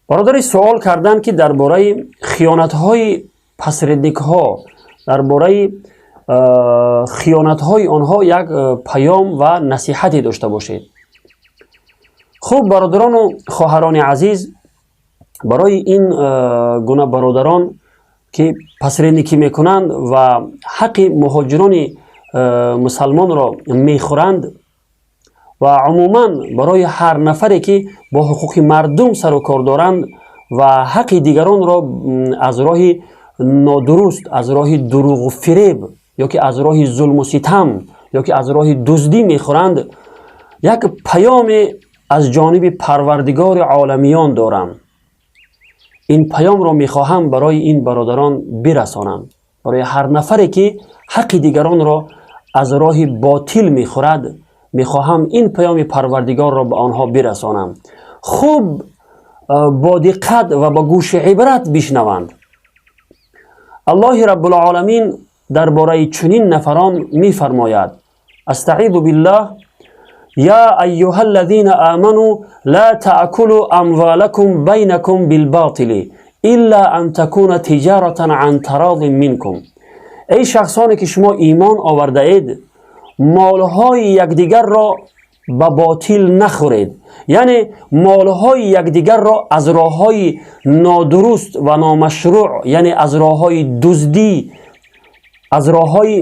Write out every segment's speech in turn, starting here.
Бародари суол карданд, ки дар бораи хиёнатҳои посредникҳо, дар бораи хиёнатҳои онҳо як паём ва насиҳате дошта бошед. Хуб, бародарону хоҳарони азиз, барои ин гуна бародарон, ки посредникӣ мекунанд ва ҳаққи муҳоҷирони мусалмонро мехӯранд ва умуман барои ҳар нафаре, ки бо ҳуқуқи мардум сару кор доранд ва ҳаққи дигаронро аз роҳи нодуруст, аз роҳи дурӯғу фиреб ё ки аз роҳи зулму ситам ё ки аз роҳи дуздӣ мехӯранд, як паёме аз ҷониби Парвардигори оламиён дорам. Ин паёмро мехоҳам барои ин бародарон бирасонам. Барои ҳар нафаре, ки ҳаққи дигаронро аз роҳи ботил мехӯрад, мехоҳам ин паёми Парвардигорро ба онҳо бирасонам. Хуб, бо диққат ва ба гӯши ибрат бишнаванд. Аллоҳи Раббулоламин дар бораи чунин нафарон мефармояд: أستعيذ بالله: يا أيها الذين آمنوا لا تأكلوا أموالكم بينكم بالباطل إلا أن تكون تجارة عن تراض منكم. Эй шахсоне, ки шумо имон овардаед, молҳои якдигарро ба ботил нахӯред, яъне молҳои якдигарро аз роҳҳои нодуруст ва номашрӯъ, яъне аз роҳҳои дуздӣ, аз роҳҳои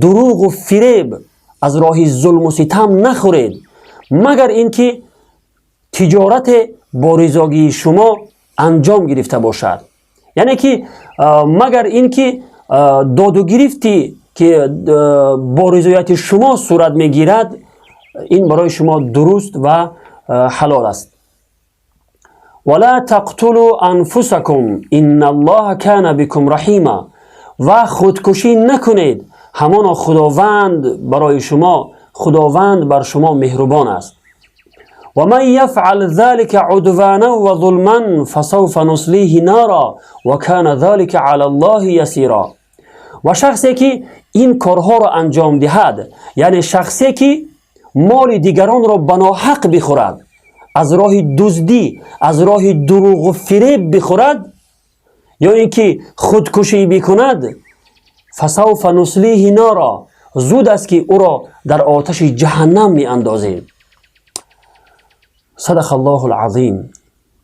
дурӯғу фиреб, аз роҳи зулму ситам нахӯред, магар ин ки тиҷорате бо ризогии шумо анҷом гирифта бошад, яъне ки магар ин ки доду гирифти, ки бо ризояти шумо сурат мегирад, ин барои шумо дуруст ва ҳалол аст. ولا تقتلوا أنفسكم إن الله كان بكم رحيما. Ва худкушӣ накунед, ҳамоно Худованд барои шумо, Худованд бар шумо меҳрубон аст. ومن يفعل ذلك عدوانا وظلما فسوف نصليه نارا وكان ذلك على الله يسيرا. Ва шахсе, ки ин корҳоро анҷом диҳад, яъне шахсе, ки моли дигаронро ба ноҳақ бихӯрад, аз роҳи дуздӣ, аз роҳи дурӯғу фиреб бихӯрад ё ин ки худкушӣ бикунад, فسوف نصليه نارا, зуд аст, ки ӯро дар оташи ҷаҳаннам меандозем. صدق الله العظيم.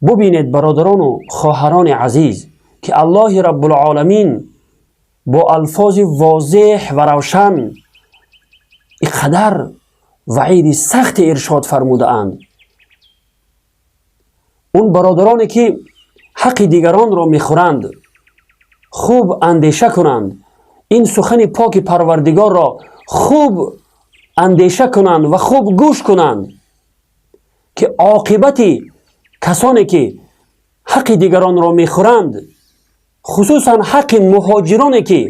Бубинед, бародарону хоҳарони азиз, ки Аллоҳи Раббулоламин бо алфози возеҳ ва равшан ин қадар ваъиди сахте иршод фармудаанд. Он бародароне, ки ҳаққи дигаронро мехӯранд, хуб андеша кунанд, ин сухани поки Парвардигорро хуб андеша кунанд ва хуб гӯш кунанд, ки оқибати касоне, ки ҳаққи дигаронро мехӯранд, хусусан ҳаққи муҳоҷироне, ки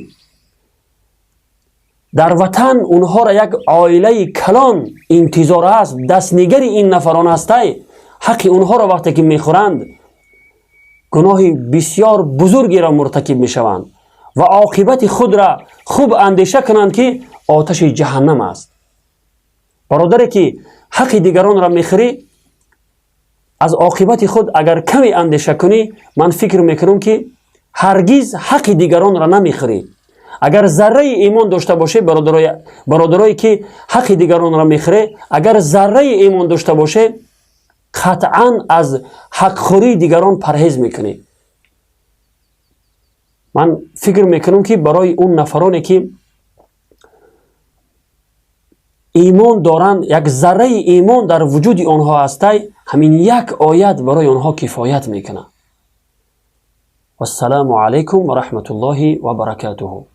дар ватан онҳоро як оилаи калон интизор аст, дастнигари ин нафарон ҳастай, ҳаққи онҳоро вақте ки мехӯранд, гуноҳи бисёр бузургеро муртакиб мешаванд ва оқибати худра хуб андеша кунанд, ки оташи ҷаҳаннам аст. Бародаре, ки ҳаққи дигаронро мехӯрӣ, аз оқибати худ агар каме андеша кунӣ, ман фикр мекунам, ки ҳаргиз ҳаққи дигаронро намехӯрӣ. Агар зарраи имон дошта боше, бародарое, ки ҳаққи дигаронро мехӯре, агар зарраи имон дошта боше, қатъан аз ҳақхӯрии дигарон парҳез мекунӣ. Ман фикр мекунам, ки барои он нафароне, ки имон доранд, як зарраи имон дар вуҷуди онҳо ҳастай, ҳамин як оят барои онҳо кифоят мекунад. Вассалому алайкум ва раҳматуллоҳи ва баракатуҳу.